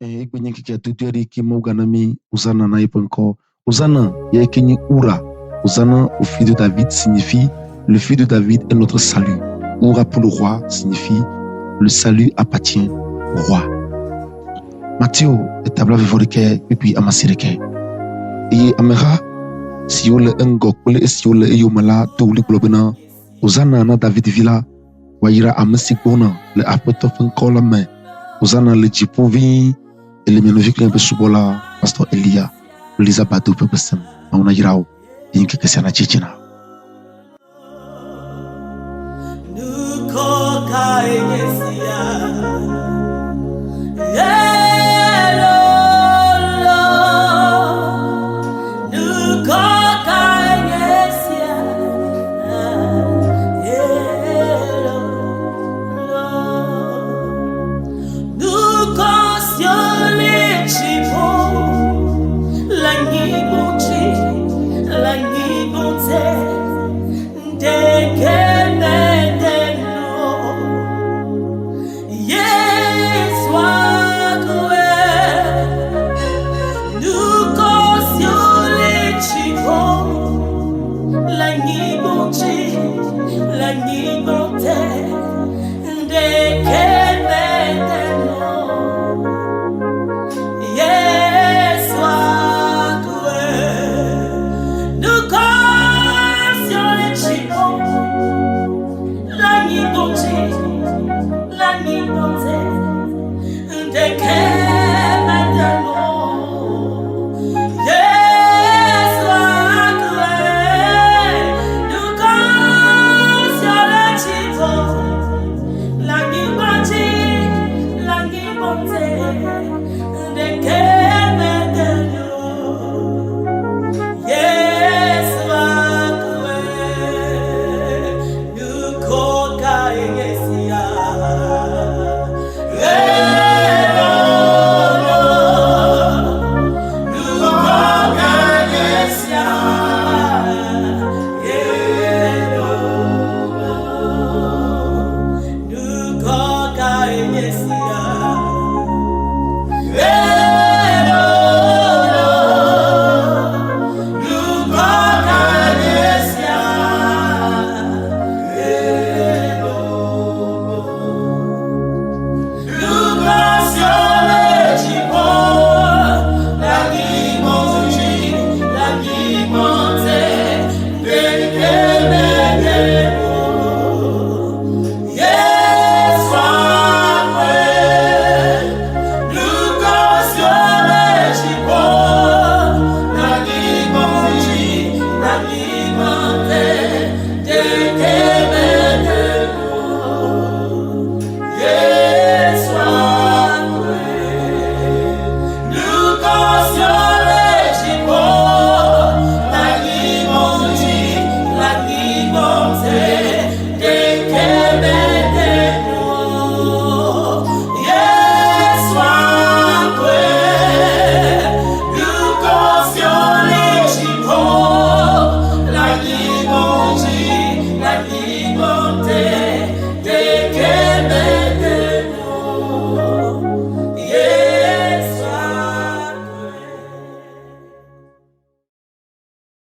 Egbe nye ŋkeke adodoe aɖe yi ke Mawu gana mí Hosana na yeƒe ŋkɔ. Hosana ye ke nye Hurra, Hosanna au fils de David signifie le fils de David est notre salut. Hurra pour le roi signifie le salut appartient au roi. Mateo eta blaeve-vɔ-ɖekɛ kpukpui amasiɖekɛ. Eye ameha siwo le eŋgɔ kple esiwo le eyome la do ɣli gblɔ bena, Hosana na David vi la! Woayra ame si gbɔna le Aƒetɔ ƒe ŋkɔ la me. Hosana le dziƒo ʋĩi. Ele mia nɔvi kple miaƒe subɔla Pastor Elia kple Liza Bado ƒe gbe sem. Mawu nayra wò eye ŋkeke sia nadze edzi na wò. Nukɔ kae nye sia? Elolo. Nukɔ kae nye sia? Elolo. Nukɔ siwo le dziƒo, le anyigba dzi, le anyigba te, ɖeke mede nu o. Yesu akue. Nukɔ siwo le dziƒo, le anyigba dzi, le anyigba te, ɖeke mede nu o. Yesu akue. Nukɔ siwo le dziƒo, le anyigba dzi, le anyigba te, ɖeke mede nu o. Yesu akue. Nukɔ siwo le dziƒo, le anyigba dzi, le anyigba te, ɖeke